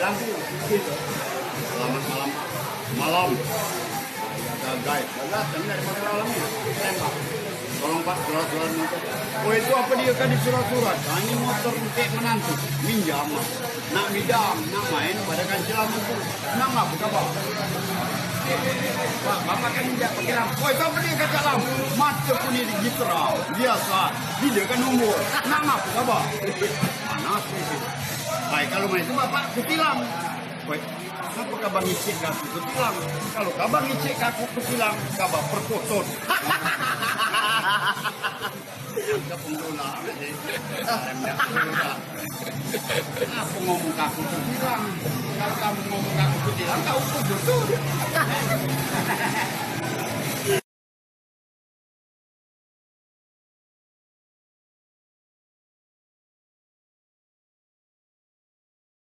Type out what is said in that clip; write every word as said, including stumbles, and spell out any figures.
Selamat malam. Malam. Gagai. Gagai, kami dari Magelang ni. Tembak. Tolong, Pak, surat-surat motor. Oh, itu apa dia kan di surat-surat? Nah, ini motor untuk menantu. Minjam. Nak midang, nak main pada kancil lama tu. Nak apa kabar? Pak, bapak kan minjam pakai lampu. Oh, itu apa dia kacak lampu? Mata ku ni digitera. Biasa. Bila kan umur. Nak apa kabar? Panas ni. Baik, kalau main tu bapak kutilang. Woi, sapa kabar ngicik ke aku kutilang? Kalau kabar ngicik ke aku kutilang, kabar perkoton. Yang ke pemula, eh. Yang ke pemula. Apa ngomong ke aku kutilang? Kalau kamu ngomong ke aku kutilang, kau kutilang.